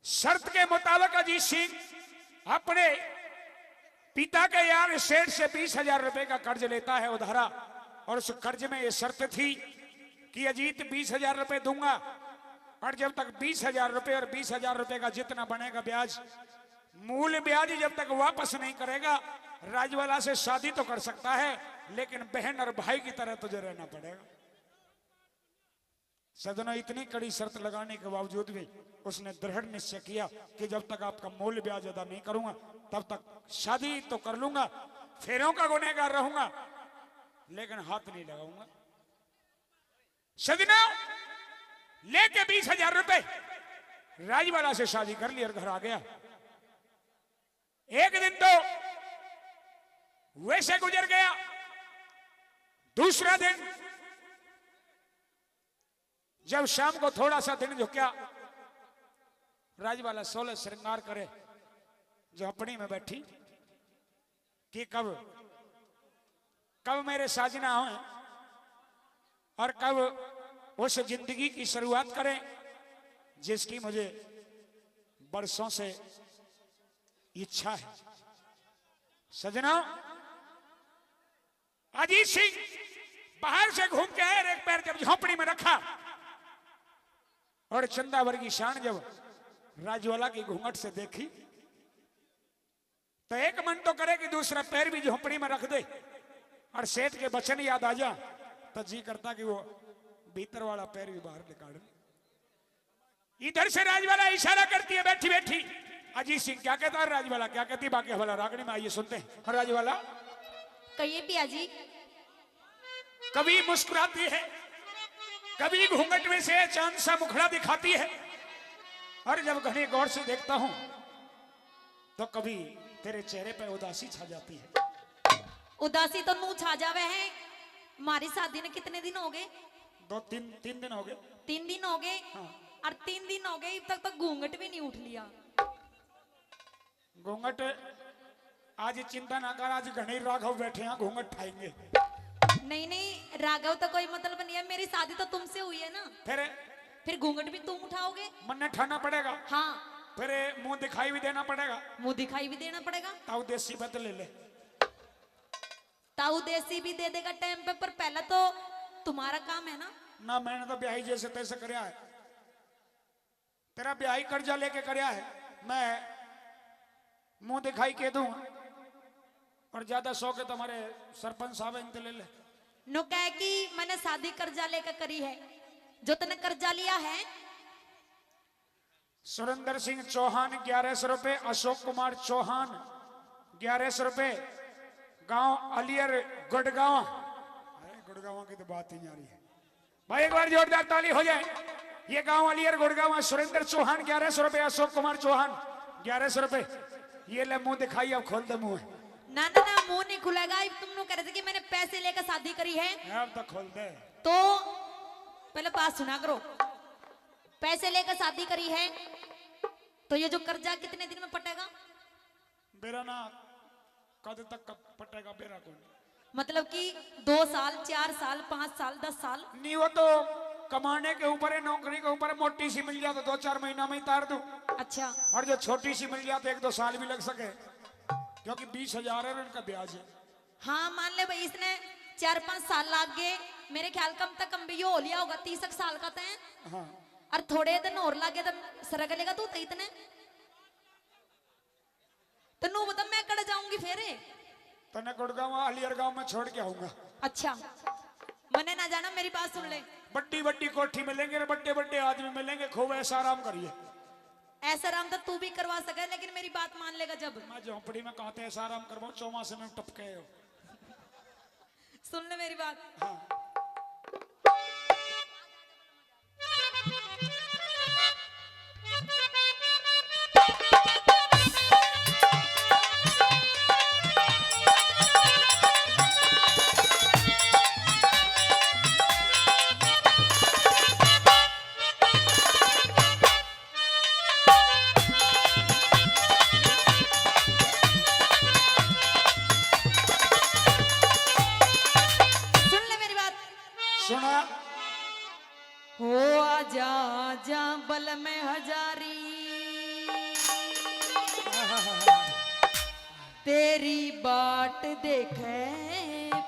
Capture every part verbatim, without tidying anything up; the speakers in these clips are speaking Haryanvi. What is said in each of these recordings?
शर्त के मुताबिक अजीत सिंह अपने पिता के यार सेठ से बीस हजार रुपए का कर्ज लेता है उधारा, और उस कर्ज में ये शर्त थी कि अजीत, बीस हजार रुपए दूंगा, और जब तक बीस हजार रुपए और बीस हजार रुपए का जितना बनेगा ब्याज, मूल ब्याज जब तक वापस नहीं करेगा, राजवाला से शादी तो कर सकता है, लेकिन बहन और भाई की तरह तुझे रहना पड़ेगा। सज्जनों, इतनी कड़ी शर्त लगाने के बावजूद भी उसने दृढ़ निश्चय किया कि जब तक आपका मूल ब्याज अदा नहीं करूंगा, तब तक शादी तो कर लूंगा, फेरों का गुनहगार रहूंगा, लेकिन हाथ नहीं लगाऊंगा। सज्जनों, लेके बीस हजार रुपए, राजवाला से शादी कर ली और घर आ गया। एक दिन तो वैसे गुजर गया, दूसरा दिन जब शाम को थोड़ा सा दिन झुकया, राजवाला सोलह श्रृंगार करे, झोपड़ी में बैठी कि कब, कब मेरे साजना हों और कब उस जिंदगी की शुरुआत करें जिसकी मुझे बरसों से इच्छा है। सज्जनों, अजीत सिंह बाहर से घूम के आए, एक पैर जब झोपड़ी में रखा और चंदा वर्गी शान जब राजवाला की घूंघट से देखी, तो एक मन तो करे कि दूसरा पैर भी झोपड़ी में रख दे और सेठ के वचन याद आ जा, तो जी करता कि वो भीतर वाला पैर भी बाहर निकाल ले। इधर से राजवाला इशारा करती है बैठी बैठी, अजीत सिंह क्या कहता है, राजवाला क्या कहती है, बाकी हवाला रागनी में आइए सुनते हैं। राजवाला, कहिए पिया जी। कभी मुस्कुराती है, कभी घूंघट में से चांद सा मुखड़ा दिखाती है, और जब घने गौर से देखता हूं तो कभी तेरे चेहरे पर उदासी छा जाती है। उदासी तो नू छा जावे है। म्हारी शादी ने कितने दिन हो गए? दो तीन, तीन दिन हो गए। तीन दिन हो गए? हाँ। और तीन दिन हो गए, इब तक तो घूंघट भी नहीं उठ लिया। घूंघट, आज चिंता ना कर, आज घणे राघव बैठे हैं, घूंघट ठाएंगे। नहीं नहीं, राघव तो कोई मतलब नहीं है, मेरी शादी तो तुमसे हुई है ना। फिर? फिर घूंघट भी तुम उठाओगे? मन्ने ठाना पड़ेगा। हाँ। फिर मुंह दिखाई भी देना पड़ेगा। मुंह दिखाई भी देना पड़ेगा। ताऊ देसी बद ले ले। ताऊ देसी भी दे देगा टाइम पे, पर पहला तो तुम्हारा काम है ना। ना, मैंने तो ब्याही जैसे तैसे करया है। तेरा ब्याही कर्जा लेके करया है, मैं मुंह दिखाई के दूं। और ज्यादा शौक है तो हमारे सरपंच साहब, इनते ले ले। नु कह कि मैंने शादी कर्जा लेके करी है, जो तने कर्जा लिया है। सुरेंद्र सिंह चौहान ग्यारह सौ रुपए, अशोक कुमार चौहान ग्यारह सौ रुपए, गांव अलियर गुड़गांव। अरे, गुड़गांव की तो बात ही नहीं आ रही है। भाई, एक बार जोरदार ताली हो जाए। ये गांव अलियर गुड़गांव है, सुरेंद्र चौहान ग्यारह सौ रुपए, अशोक कुमार चौहान ग्यारह सौ रुपए। ये ले, मुंह दिखाई, अब खोल दे मुंह। ना ना ना, मुंह नहीं खुलेगा। अब तुम नु कह रहे थे कि मैंने पैसे लेकर शादी करी है। अब तो खोल दे। तो पहले बात सुना करो, पैसे लेकर शादी करी है तो ये जो कर्जा कितने दिन में पटेगा? बेरा ना, कद तक क-, पटेगा, बेरा कौन? मतलब कि दो साल, चार साल, पाँच साल, दस साल? नहीं, वो तो कमाने के ऊपर है, नौकरी के ऊपर है। मोटी सी मिल जाए तो दो चार महीना में ही तार दूं। अच्छा। और जो छोटी सी मिल जाए तो एक दो साल भी लग सके, क्योंकि बीस हजार है इनका ब्याज है। हाँ, मान ले भाई, इसने चार पाँच साल लाग गए, मेरे ख्याल कम तक कम भी यो हो लिया होगा, तीस एक साल का तय। हाँ। और थोड़े दिन और लागे तो सरक लेगा तू तो इतने। तो नू बता, मैं कड़ जाऊंगी फिर? तने गुड़गांव, अलियर गांव में छोड़ के आऊंगा। अच्छा, मने ना जाना, मेरी बात सुन ले। बड्डी बड्डी कोठी मिलेंगे रे, बड्डे बड्डे आदमी मिलेंगे, खूब ऐसा आराम करिए। ऐसा आराम तो तू भी करवा सके, लेकिन मेरी बात मान लेगा जब। मैं झोंपड़ी में कहाँ ते ऐसा आराम करवाऊं, चौमासे में टपके हो। सुन ले मेरी बात। हाँ। सुन ले मेरी बात। सुना। हो आजा, आजा बल में हजारी। तेरी बाट देखे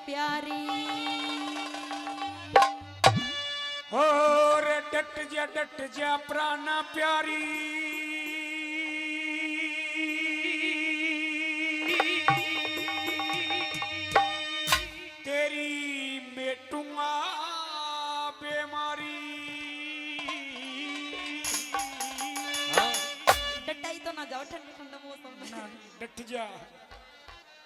प्यारी। और डट जा, डट जा प्राणा प्यारी, तेरी मेटूंगा बीमारी। हाँ। डटाई तो ना जाओ ठंडा ठंडा मौसम में। ना, डट जा।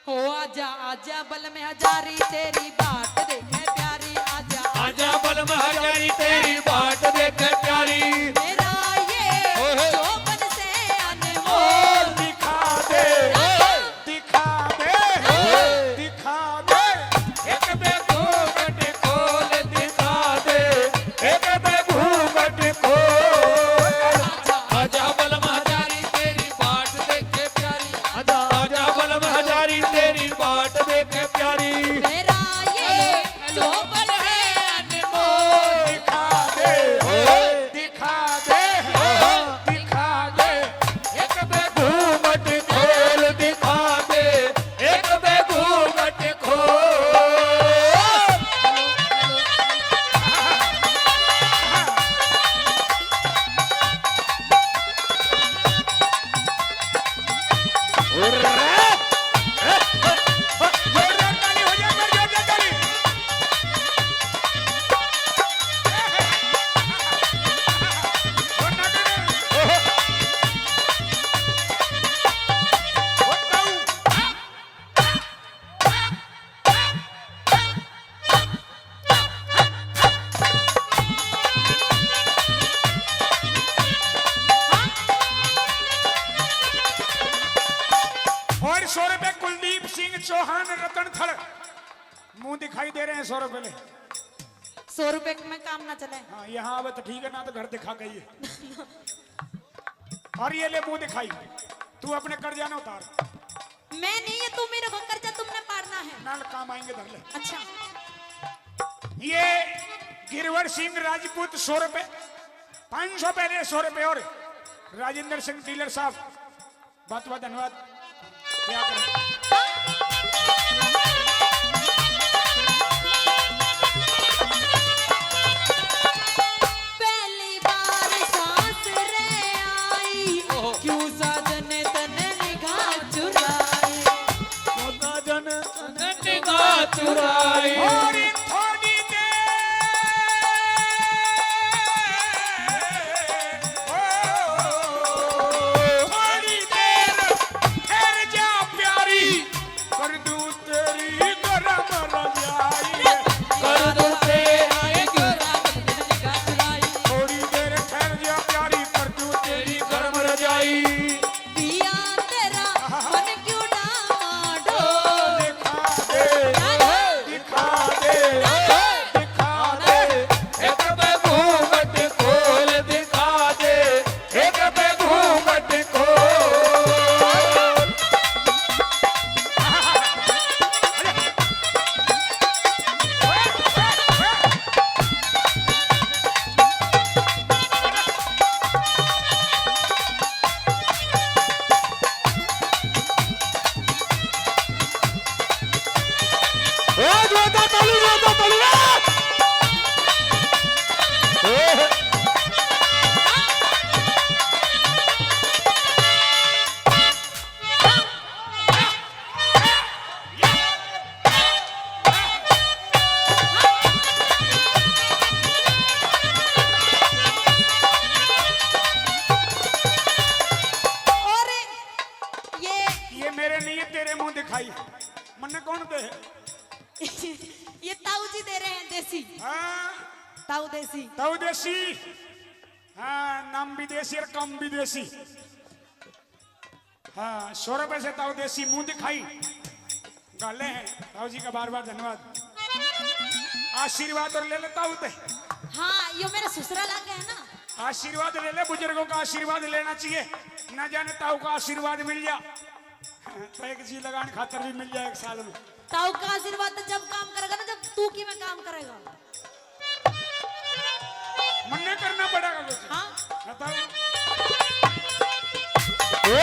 हो आजा, आजा बलम हजारी, तेरी बाट देखे प्यारी। आजा, आजा बलम हजारी, तेरी बाट देखे प्यारी। मेरा ये ओए होए। जोबन से अनमोल। दिखा दे, ओए। दिखा दे, ओए। दिखा दे। एक बे घूंघट खोल दिखा दे, एक बे घूंघट खोल। आजा बलम हजारी, तेरी बाट देखे प्यारी। आजा, आजा बलम हजारी, तेरी बाट देखे प्यारी। मेरा ये चौपट है अनमोल। दिखा दे, ओए। दिखा दे, ओए। दिखा दे। एक बे घूंघट खोल दिखा दे, एक बे घूंघट खोल। जोरदार ताली हो जाए, एक बार जोरदार ताली। और सौ रुपए कुलदीप सिंह चौहान रतन थल मुंह दिखाई दे रहे हैं, सौ रुपए ले। सौ रुपए में काम ना चले। हाँ, यहाँ आवे तो ठीक है, ना तो घर दिखा गई है। और ये ले मुंह दिखाई, तू अपने कर्जा ना उतार। मैं नहीं है, तू मेरे को कर्जा तुमने पाड़ना है। नाल काम आएंगे, धर ले। अच्छा। ये गिरवर सिंह राजपूत सौ रुपए, पाँच सौ पहले सौ रुपए और राजेंद्र सिंह डीलर साहब, बहुत बहुत धन्यवाद। क्या करें? पहली बार सासरे आई, ओहो। क्यों साजन तन निगाह चुराई? क्यों साजन तन निगाह चुराई? और थोड़ी देर, ओ, थोड़ी देर ठहर जा प्यारी, कर दूं तेरी गरम रजाई। कर दूं तेरी गरम रजाई। थोड़ी देर ठहर जा प्यारी, कर दूं तेरी गरम रजाई। पिया तेरा मन क्यों डामाडोल। दिखा दे, दिखा दे, दिखा दे। एक बे घूंघट खोल दिखा दे, एक बे घूंघट खोल। ए, जोरदार ताली, जोरदार ताली, ए। ए। और ये ये मेरे नहीं है, तेरे मुंह दिखाई। मन्ने कौन दे? ये ताऊ जी दे रहे हैं देसी। हाँ। ताऊ देसी। ताऊ देसी। हाँ, नाम भी देसी और काम भी देसी। हाँ, सौ रुपए से ताऊ देसी मुंह दिखाई। गाले हैं ताऊ जी का बार बार धन्यवाद। आशीर्वाद और ले ले ताऊ ते। हाँ, यो मेरा ससुरा लग गया ना। आशीर्वाद ले ले बुजुर्गों का, आशीर्वाद लेना चाहिए। ना जाने ताऊ का आशीर्वाद मिल जा तो एक जी लगान खातर भी मिल जाए एक साल में। ताऊ का आशीर्वाद तो जब काम करेगा ना, जब तू की में काम करेगा। मन्ने करना पड़ेगा कुछ। हाँ। बताओ। ए!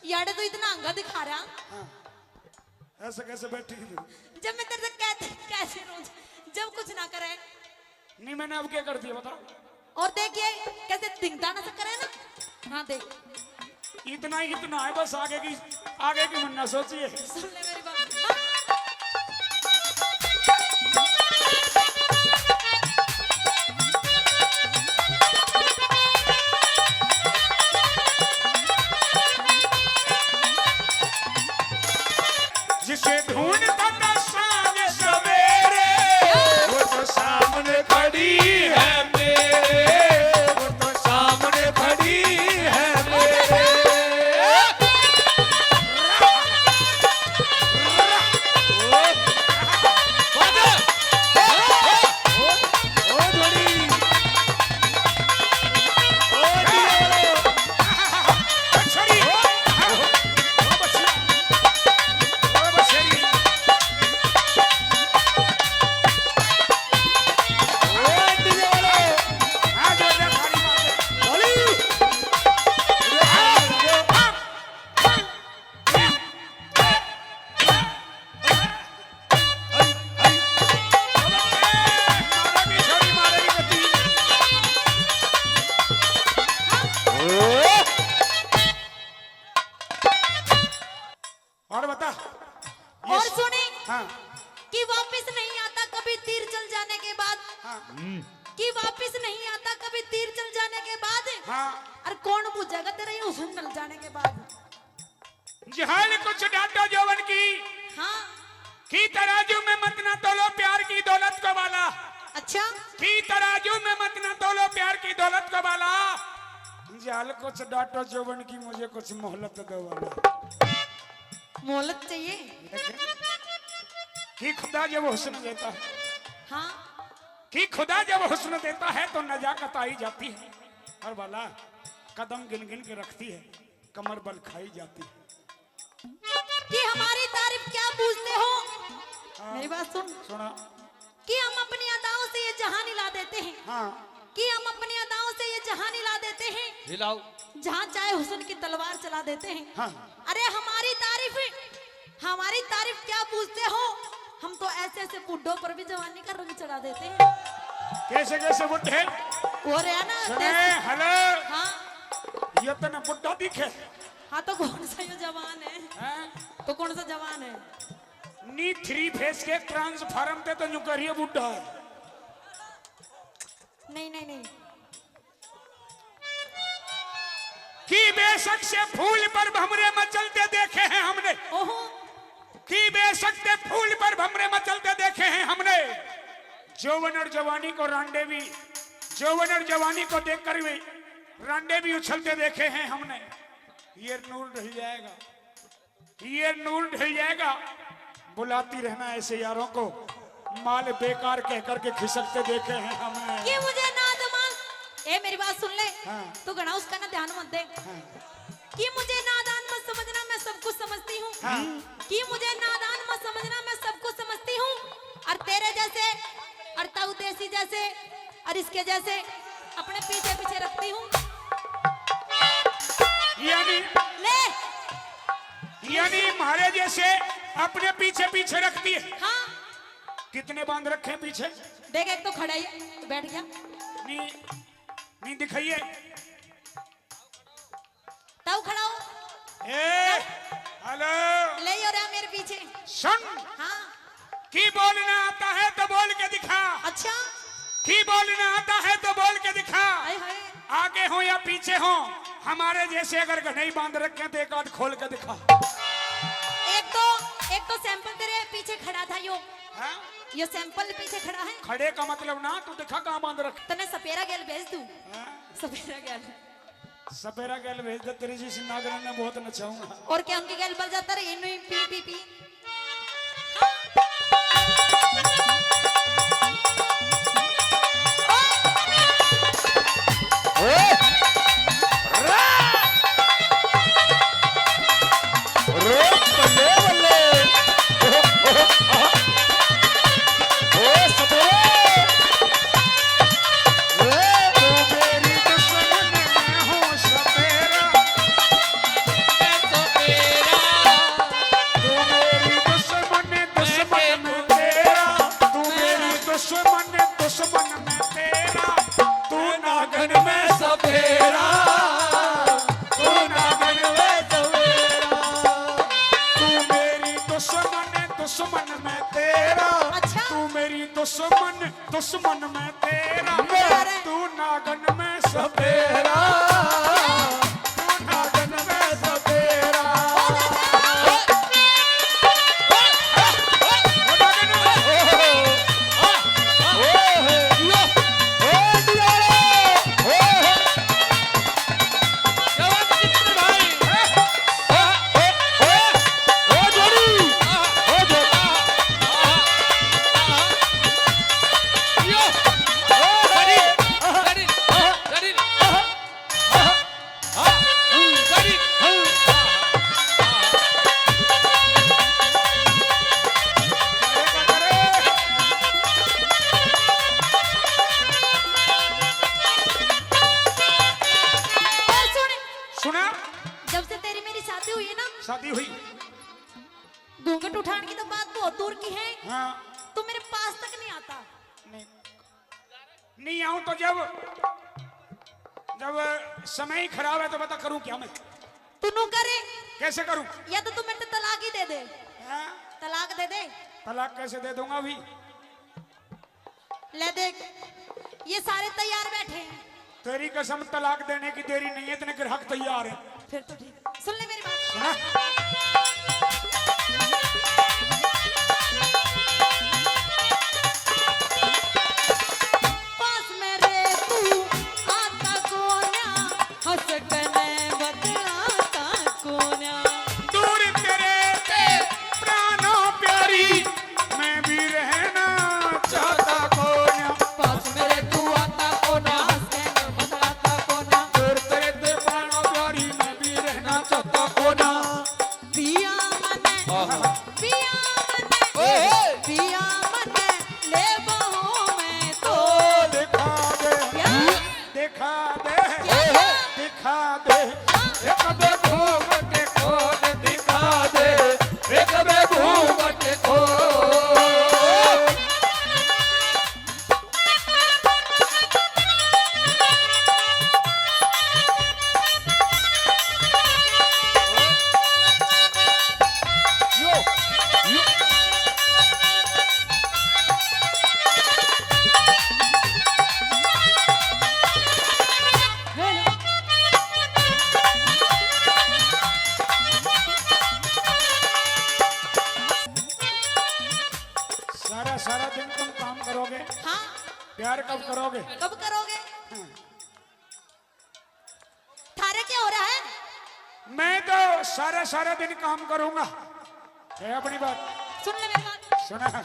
याडे तो इतना अंगा दिखा रहा। हाँ। ऐसे कैसे बैठी थी तू? जब मैं तेरे से कहते, कैसे रोज, जब कुछ ना करे। नहीं, मैंने अब क्या कर दिया, बता। और देखिए, कैसे दिंगदाना सा करे ना। हाँ, देख। इतना ही इतना है बस, आगे की, आगे की मन्ना सोचिए। सुन ले मेरी बात। जिसे ढूंढता था शाम सवेरे, वो तो सामने खड़ी है मेरे, वो तो सामने खड़ी है मेरे। और बता। और सुनी। हाँ। कि वापस नहीं आता कभी तीर चल जाने के बाद। हाँ। कि वापस नहीं आता कभी तीर चल जाने के बाद। हाँ। और कौन बुझेगा तेरा ये हुस्न चल जाने के बाद। जहाल कुछ डांटो जौवन की। हाँ। कि तराजू में मत ना तोलो प्यार की दौलत को बाला। अच्छा। कि तराजू में मत ना तोलो प्यार की दौलत को बाला। जहाल कुछ डांटो जौवन की, मुझे कुछ मोहलत दो बाला। मोहलत चाहिए। कि खुदा जब हुस्न देता है। हाँ। कि खुदा जब हुस्न देता है तो नजाकत आई जाती है। और बाला कदम गिन गिन के रखती है, कमर बल खाई जाती है। कि हमारी तारीफ क्या पूछते हो? हाँ। मेरी बात सुन। सुना। कि हम अपनी अदाओं से ये जहान हिला देते हैं। हाँ। कि हम अपनी अदाओं से ये जहान हिला देते हैं। हिलाओ। जहाँ चाहे हुस्न की तलवार चला देते हैं। हाँ। अरे हमारी तारीफ, हमारी तारीफ क्या पूछते हो? हम तो ऐसे ऐसे बुड्ढों पर भी जवानी का रंग चढ़ा देते हैं। कैसे कैसे बुड्ढे? वो रहे ना सुने, देसी। हेलो। हाँ। ये तो ना बुड्ढा दिखे। हाँ, तो कौन सा ये जवान है? हैं? तो कौन सा जवान है? नी थ्री फेस के ट्रांसफार्म ते तो न्यू करिए बुड्ढा है। नहीं, नहीं, नहीं। कि बेशक से फूल पर भमरे मचलते देखे हैं हमने। ओहो। कि बेशक से फूल पर भमरे मचलते देखे हैं हमने। जौवन और जवानी को रांडे भी, जौवन और जवानी को देखकर भी रांडे भी उछलते देखे हैं हमने। ये नूर ढल जाएगा, ये नूर ढल जाएगा। बुलाती रहना ऐसे यारों को, माल बेकार कह करके खिसकते देखे हैं हमने। कि मुझे नादान, ए मेरी बात सुन ले। हाँ। तू घणा उसका ना ध्यान मत दे। हाँ। कि मुझे नादान मत समझना, मैं सब कुछ समझती हूँ। हाँ। कि मुझे नादान मत समझना, मैं सब कुछ समझती हूँ। और तेरे जैसे, और ताऊ देसी जैसे, और इसके जैसे अपने पीछे पीछे रखती हूँ। यानी ले। यानी म्हारे जैसे अपने पीछे पीछे रखती है। हाँ। कितने बांध रखे हैं पीछे? देख, एक तो खड़ा ही है, तो बैठ गया। नहीं, नहीं दिखाइए। ताऊ खड़ा हो। ए, हेलो। ले यो रहा मेरे पीछे। सुन। हाँ। की बोलना आता है तो बोल के दिखा। अच्छा। की बोलना आता है तो बोल के दिखा। हाय, हाय। आगे हो या पीछे हो, हमारे जैसे अगर घने ही बांध रखे हैं तो एक आध खोल के दिखा। एक तो, एक तो सैंपल तेरे पीछे खड़ा था यो। हाँ? यो सैंपल पीछे खड़ा है। खड़े का मतलब ना, तू दिखा कहाँ बांध रखे। तने सपेरा गैल भेज दूँ? हाँ? सपेरा गैल। सपेरा गैल भेज दे, तेरी जैसी नागरानी ने बहुत नचाऊंगा। और क्या उनकी गैल बज जाता रे, इन्नू ही पी, पी, पी। ओए! रा! रे बल्ले बल्ले। ओ सपेरा। रे तू मेरी दुश्मन, मैं हूँ सपेरा। दुश्मन में तेरा, तू नागन में सपेरा, तू नागन में सपेरा। और सुन, सुना? जब से तेरी मेरी शादी हुई है ना, शादी हुई। घूंघट उठाने की तो बात बहुत दूर की है। हाँ। तू मेरे पास तक नहीं आता। नहीं, नहीं आऊं तो जब, जब समय ही खराब है तो बता करूं क्या मैं? तू नू करे। कैसे करूं? या तो तू मेरे से तलाक ही दे दे। हाँ? तलाक दे दे। तलाक कैसे दे दूंगा अभी? ले देख, ये सारे तैयार बैठे हैं। तेरी कसम, तलाक देने की देरी नहीं है, इतने ग्राहक तैयार हैं। फिर तो ठीक है। सुन ले मेरी बात। सुना। पास में रे तू आता कोन्या, हंस कने बतलाता कोन्या। दूर तेरे ते प्राणों प्यारी, मैं भी रहना चाहता कोन्या। पास मेरे तू आता कोना, हंस के मैं बतलाता कोना। दूर तेरे ते प्राणों प्यारी, मैं भी रहना चाहता कोना। पिया मने, आहा। पिया मने, ओए होए। पिया मने, ले बहू मैं तो। दिखा दे। क्या? दिखा दे, ओए होए। दिखा दे, एक दो घूंघट खोल दिखा दे, एक दो घूंघट खोल। यो, यो। सारा, सारा दिन तुम काम करोगे? हाँ। प्यार कब करोगे? कब करोगे? हाँ। थारे क्या हो रहा है? मैं तो सारा, सारा दिन काम करूंगा। है अपनी बात। सुन ले मेरी बात। सुना। हाँ।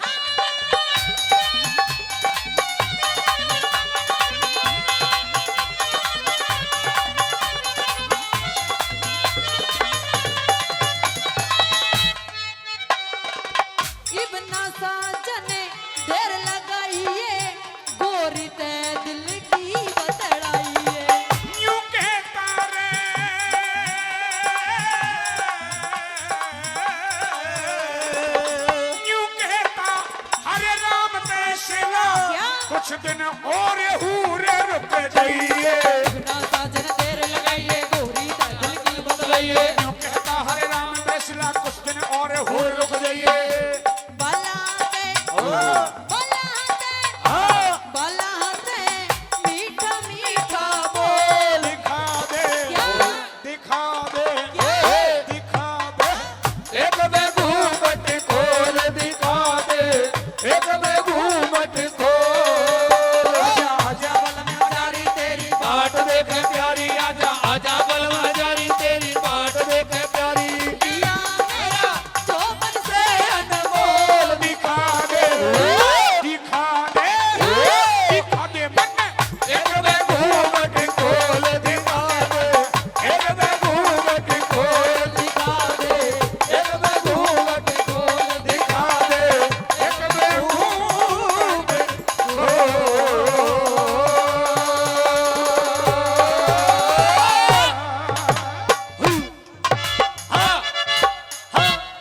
इब ना साजन देर लगाइए, गोरी ते दिल की बतलाइए। यूं कहता रे, यूं कहता हरे राम ते सिला, क्या? कुछ दिन और हूरे रुक जाइए। इब ना साजन देर लगाइए, गोरी ते दिल की बतलाइए।